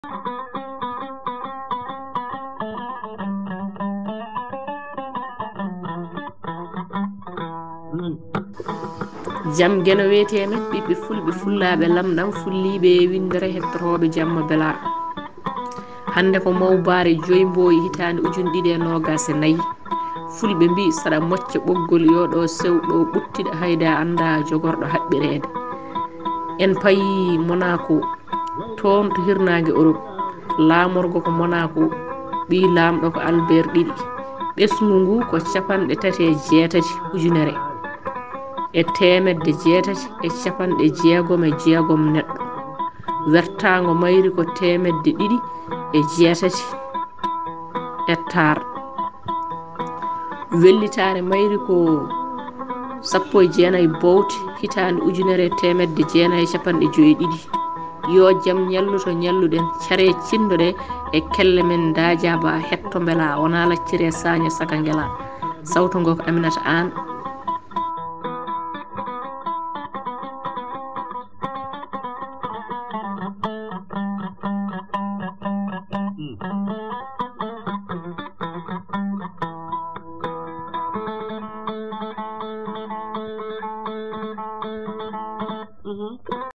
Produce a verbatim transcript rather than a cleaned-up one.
Jam geno weeteemen, ɓiɓɓe fulɓe, fullaaɓe, lamɗam fulliiɓe e winndere hettotooɓe jamma belaa. Hannde ko mawbaare joy mbooyi hitaande ujunɗe ɗiɗi e noogaas e nayi. Fulɓe mbii, saɗa mocca ɓoggol yo ɗo sew, ɗo ɓuttiɗa hayda annda jogorɗo haɓɓireede. En payi Monaco, toon to hirnaange Europe. Laamorgo ko Monaco, ɓii laamɗo ko Albert ɗiɗi. Ɓesngu ngu ko capanɗe tati e jeetati ujunere e teemedde jeetati e capanɗe jeegom e jeegom neɗɗo. Wertaango mayri ko teemedde ɗiɗi e jeetati hectare. Wellitaare mayri ko sappo e jeenayi bowte, hitaande ujunere e teemedde jeenayi e capanɗe joyi e ɗiɗi. Yo jam ñallu to ñalluɗen, care cindoɗe e kelle men Daajaaba hetto mbela, wona laccire saaño saka ngela. Sawto ngo ko Aminata Aan.